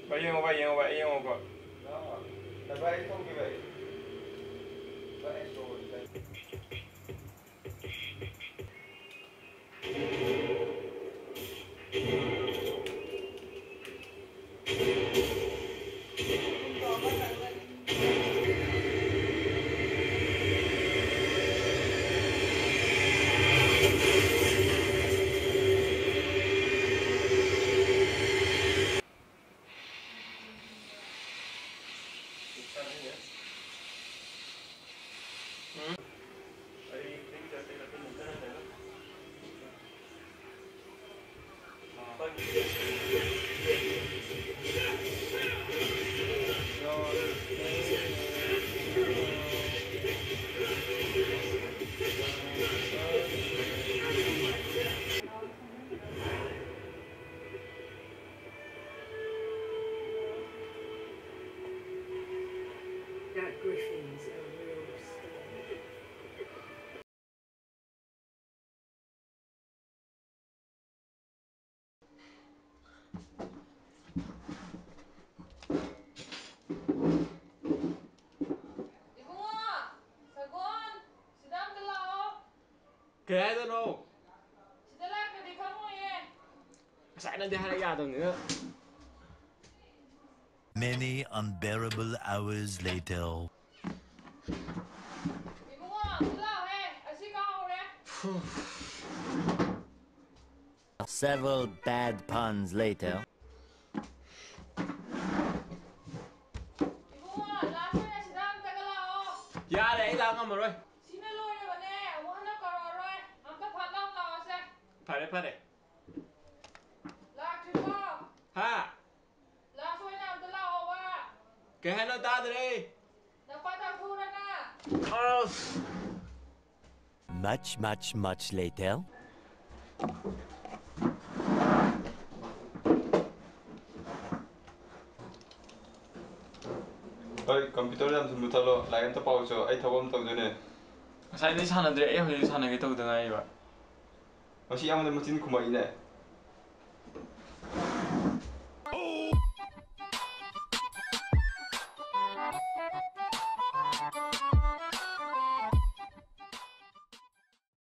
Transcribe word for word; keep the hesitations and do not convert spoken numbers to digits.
ꯚꯥꯏ, ꯌꯦꯡꯉꯣ ꯚꯥꯏ, ꯌꯦꯡꯉꯣ ꯚꯥꯏ, ꯑꯩ ꯌꯦꯡꯉꯣꯀꯣ꯫ That Griffin's a real star. ꯏꯕꯨꯡꯉꯣ, ꯁꯒꯣꯜ, ꯁꯤꯗ ꯑꯝꯇ ꯂꯥꯛꯑꯣ꯫ ꯀꯩ ꯍꯥꯏꯗꯣꯏꯅꯣ? ꯁꯤꯗ ꯂꯥꯛꯇ꯭ꯔꯗꯤ ꯈꯪꯉꯣꯏꯌꯦ꯫ ꯉꯁꯥꯏꯅꯗꯤ ꯍꯥꯏꯔꯛ ꯌꯥꯗꯕꯅꯤꯅ꯫ Many unbearable hours later. ꯏꯕꯨꯡꯉꯣ, ꯑꯝꯇ ꯂꯥꯛꯑꯣꯍꯦ, ꯑꯁꯤ ꯀꯥꯎꯔꯦ꯫ Several bad puns later. ꯏꯕꯨꯡꯉꯣ, ꯂꯥꯁ ꯑꯣꯏꯅ ꯁꯤꯗ ꯑꯝꯇꯒ ꯂꯥꯛꯑꯣ꯫ ꯌꯥꯔꯦ, ꯑꯩ ꯂꯥꯛ ꯉꯝꯃꯔꯣꯏ꯫ ꯁꯤꯅ ꯂꯣꯏꯔꯕꯅꯦ, ꯑꯃꯨꯛ ꯍꯟꯅ ꯀꯧꯔꯛꯑꯔꯣꯏ꯫ ꯑꯝꯇ ꯐꯠ ꯂꯥꯎ ꯂꯥꯛꯑꯣꯁꯦ꯫ ꯐꯔꯦ, ꯐꯔꯦ꯫ ꯂꯥꯛꯇ꯭ꯔꯤꯕꯣ? ꯍꯥ? ꯂꯥꯁ ꯑꯣꯏꯅ ꯑꯝꯇ ꯂꯥꯛꯑꯣꯕ꯫ ꯀꯩ ꯍꯥꯏꯅꯣ? ꯇꯥꯗ꯭ꯔꯦ꯫ ꯅꯄꯥ ꯇꯥꯊꯣꯛꯎꯔꯅ꯫ ꯑꯁ! Much, much, much later. ꯍꯣꯏ, ꯀꯝꯄ꯭ꯌꯨꯇꯔ ꯌꯥꯝ ꯊꯨꯅ ꯃꯨꯊꯠꯂꯣ, ꯂꯥꯏꯔꯤꯛ ꯑꯝꯇ ꯄꯥꯎ ꯆꯣ, ꯑꯩ ꯊꯕꯛ ꯑꯃ ꯇꯧꯗꯣꯏꯅꯦ꯫ ꯉꯁꯥꯏꯗꯩ ꯁꯥꯟꯅꯗ꯭ꯔꯦ, ꯑꯩ ꯍꯧꯖꯤꯛ ꯁꯥꯟꯅꯒꯦ ꯇꯧꯗ ꯉꯥꯏꯔꯤꯕ꯫ ꯃꯁꯤ ꯑꯩꯉꯣꯟꯗ ꯃꯆꯤꯟ ꯈꯨꯝꯃꯛꯏꯅꯦ꯫